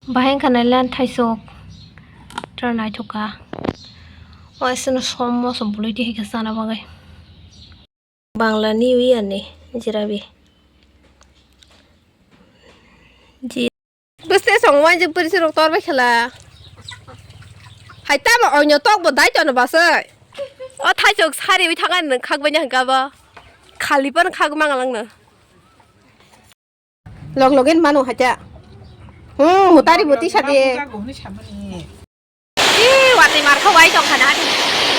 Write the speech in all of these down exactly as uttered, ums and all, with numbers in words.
Bahai wngkha nailan thaisok. Tara naithok kha. Waisano som moso bwlwi tihikhe chana bagwi. Bangla New Year ni jirabi. Ji- Bwsle song wainjak bwrwi rok tor bai khala. Hai tamo oinw tok bo dai tono basai. O thaisok sari wi thangani nwng khak bai hwnkha bo. Khali pan khak mangalangno. Log login manu hacha. Hmm, mutari buti sadi. Ih, watwi markha wai tong khana hadi.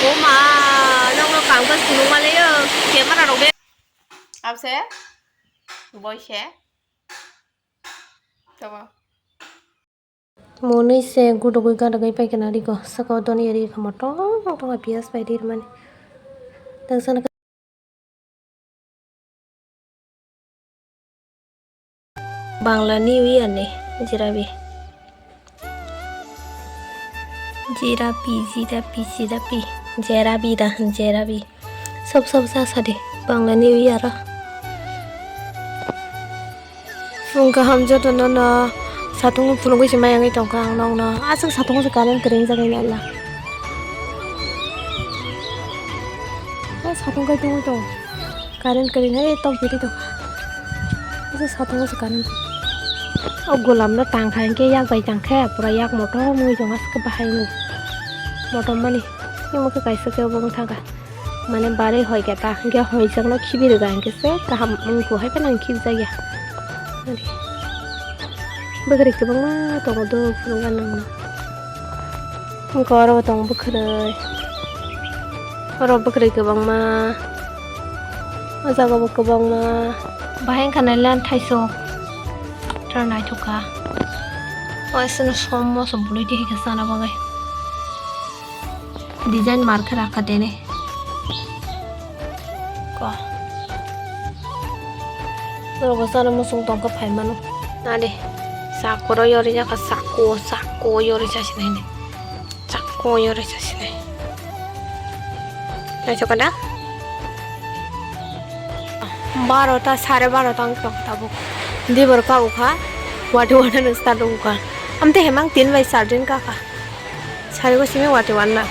O ma, nokno kangba sunung maleyo. Camera rok be. Abse. Boise. Tama. Monwi se gudugwi gadugwi paikha na riko. Saka o doni ri kha motom motom pias pai ri mani. Tang sana Bangla New Year ni jirabi. Jirabi, jirabi, jirabi. Jerabi da, jerabi. Sob, sob, sa, sa di. Bangla New Year o. Phung kaham joto no no satung phunugwi se mayangwi tongkha ang nokno. Aswk satung se current kwrwi wngjakgwi nai la. O satung kai tongwi tong. Current kwrwi hai tong piri tong. Aswk satung se current. O golam no tang kha hinkhe yak bai tang khe pura yak motom wngwi tong aswk bahai wngwi. Motom mani. Tei mokhe kaisa khe obo wng thangkha. Mane barwi hoi khe ta hinkhe hoi jakno khibi rwkha hinkhe se kaham wngkha hai phano khibjakya. Bwkhwrwi kwbangma tongo do phunukna nangno. Wngkha oro bo tongo bwkhwrwi. Oro bwkhwrwi kwbangma. O jaga bo kwbangma. Bahai wngkha nailan thaisok. Tara naithok kha. Waisano som moso bwlwi tihikhe chana bagwi. Design markhe rakha dene. Ko. Norok bo chana muchung tongkha phaimano. Nade. Sakoro yori jakha sako sako yori chasinai ne. Sako yori chasinai. Naisokha da. Barota sare barota wngkha tabuk. Dibor ka ukha. Wati wati nung start ukha. Amte hemang tin bai sardin kakha. Sarigo simi wati wanna.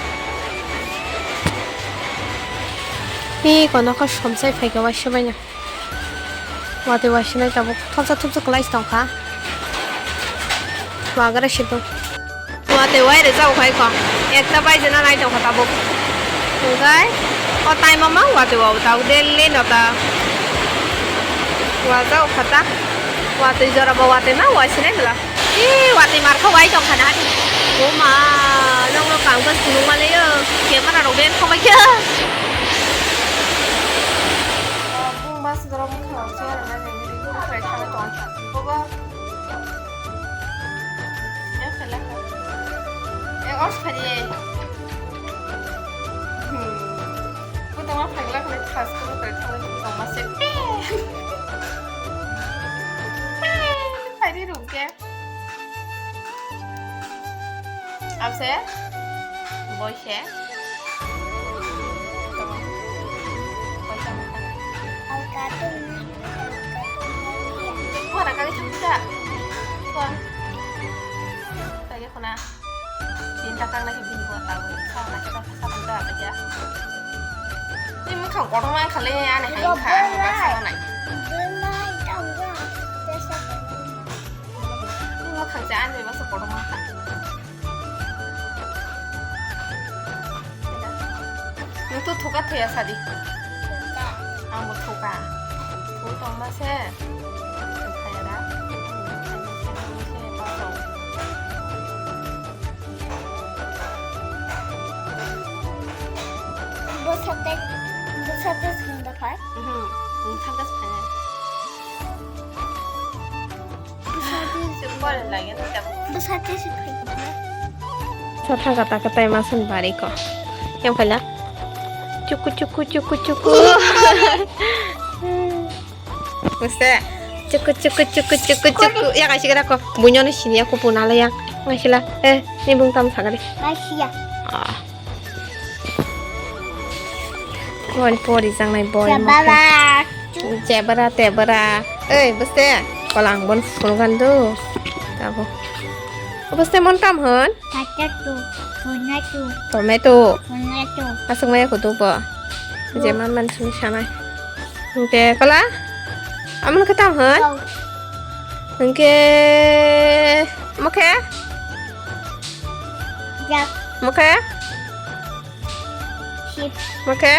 Ni kono kha somsai phaika waisa baina. Wati waisa nai tabuk thopsa thopsa kwlai tongkha. Wagra situng. Wati wai rwjak khai kho. Ekta bai jena nai tongkha tabuk. Hwnkhe o time o ma wati wao tabuk daily nota. Wajak kha ta. Wati jora bo wati na waisa nai bwla. Ih, watwi markha wai tong khana hati. O ma, nokno kangba sunung maleyo. Camera rok ben khobakya. Bung bus dorong khana se rana ne ni ni khwrai thana tong. Bobo. Ya khela. Ya os khani. Hmm. Butama phagla khwrai thas khwrai thana tong ma se. Phaidi rungke. Abse? Boise? Boise mokha. Buhara kali thangsa. Buhara. Kaya khuna. Tinta kang lagi bini buat tahu. Sama kita sama aja. Ini mungkin orang lain kali aneh. Ini mungkin saya aneh masa kotor masa. Nung to thoka thoya sadi. Ang bo thoka. Thok tong ma se. Thok thaya da. Bwsate, bwsate sunda phai. Mhm. Nung thangkas phai. Bwsate se phai. Sa thangka taka tai masan bari ko. Yang pala. Chuku chuku chuku chuku. Muste. Chuku chuku chuku chuku chuku. Ya kaisi kena ko. Bunyo ni sini aku pun ala yang. Ngasila. Eh, ni bung tam sagari. Ngasila. Ah. Wal pori jangnai boy. Jabara. Jabara tebara. Ei, bwse. Kolang bon phunukgan do. Tabo. Obo se mon tam hwn? Potato, tomato. Tomato. Tomato. Aswk maya kutuk bo. Je Bo- man man sini sanai. Hingke kola? Amon khe tam hwn? Kau. Hingke mokhe? Jak. Mokhe? Sheep. Mokhe?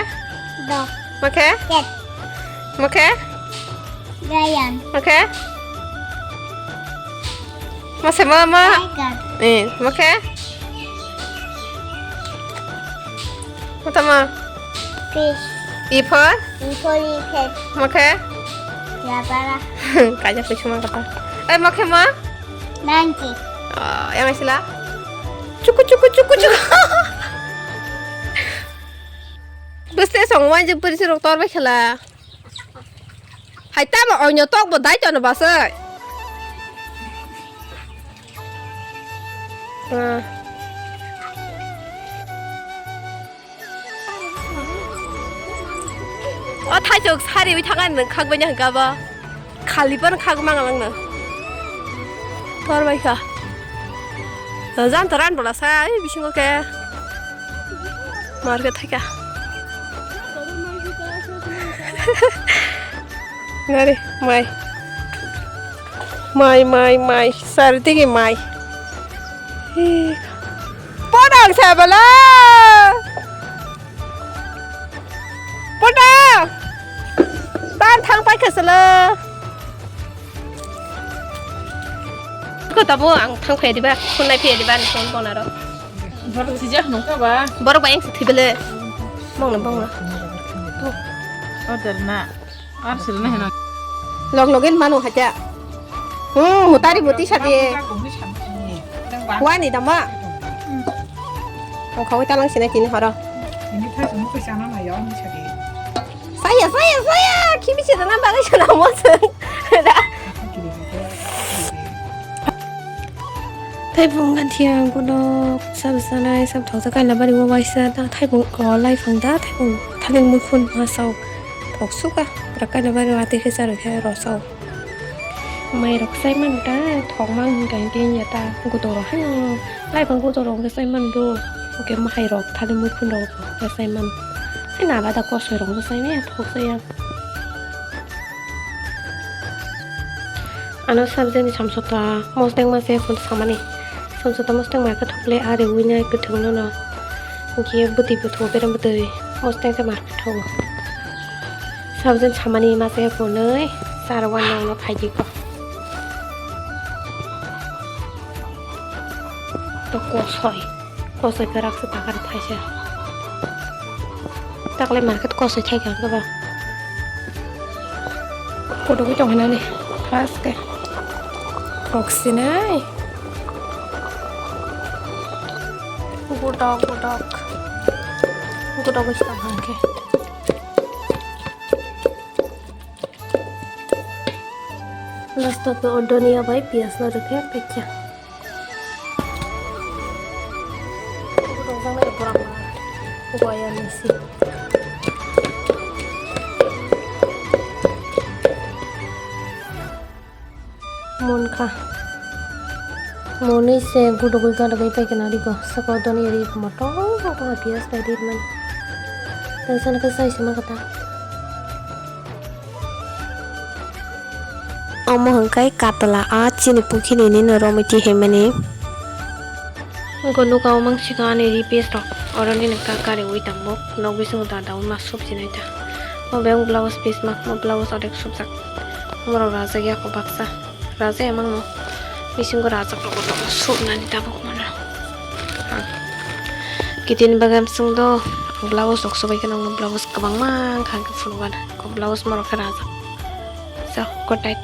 Dog. Mokhe? Cat. Mokhe? Lion. Mokhe? Mose mo mo? Tiger. Eh, mokhe? Mota mo? Fish. Iphor? Iphor iphor. Mokhe? Yabara. Kaja kuchuma kata. Eh, mokhe mo? Monkey. Oh, yang sila? Chuku chuku chuku chuku. Bwsle song wai je pori se rok tor bai khala. Hai tamo onyo tok bo dai tono basai. Ah. O thaisok sari wi thangani nang khak bai hwnkha ba. Khali pan khak mang langna. Tor bai kha. Jan to ran bola sa, ai bisingo ke. Mar ke thaika. Ngari, mai. Mai, mai, mai. Sar digi mai. Hi. Podang sa bala. Poda! Tan thang pai kha sala. Ko tabo ang thang phai diba, khunai phai diba, ni phone bona ro. Borok sijak nungka ba? Borok ba yang si thibele. Mong na, mong na. Order na. Ar sirna hena. Log login manu haja. Hmm, mutari muti sadi. Wani dama. O khawi talang sina kini horo. Ini thai sumu ke sana na yaw ni sadi. Saya, saya, saya. Kimi sina na bagai sana mo sing. Thaibung ganthi ang kuno sab sanai sab thoksa kaila bari o waisa ta thaibung o lai phang da thaibung thaling mukhun ma sao thok suka bwrak kaila bari o ate khe charo khe ro sao. Mai rok sai man ta thok mang hwnkha hwnkhe ya ta gudo rok haino lai phang gudo rok hwnkhe sai man do hwnkhe mahai rok thaling mukhun rok hwnkhe sai man. Hai nala da kosoi rok hwnkhe sai maya thok saya. Ano sabjani samsota mosdeng ma se phun samani. Samsota mosdeng ma khe thokle ari wina kwthwng nono. Hwnkhe bwtwi bwthu berem bwtwi mosdeng se ma khe thogo. Sabjani samani ma se phunwi char wano no phaidi ko. To kosoi. Kosoi kwrak se takar thaisa. Takle market kosoi thai kha ba. Kodo koi tong hinani. First ke. Kok sinai. Gudok gudok. Gudok gudok hangke. Last of the Odonia bai pias no rikhe pekya. Munkha. Muni se gudugwi gadugwi paikha na rigo. Saka odoni ri moto moto pias pai ri man. Tension khe sai sima kata. Omo hwnkhe katla a chini pukhini nino romiti himani. Go nuka o mangsika ani ri piece rok oro nini kaka riwi tongo. Nok bisingo da daui ma sup sinai ta. Mo beng blouse piece ma mo blouse odek supjak. Morok rajak ya ko baksa. Rajak ya mangno. Bisingo rajak rok tongo supnani tabuk mano. Ang kitini bagam sung do blouse rok subai khe nangno blouse kwbangma wngkha hwnkhe phunukgana. Ko blouse morok khe rajak. So, good night.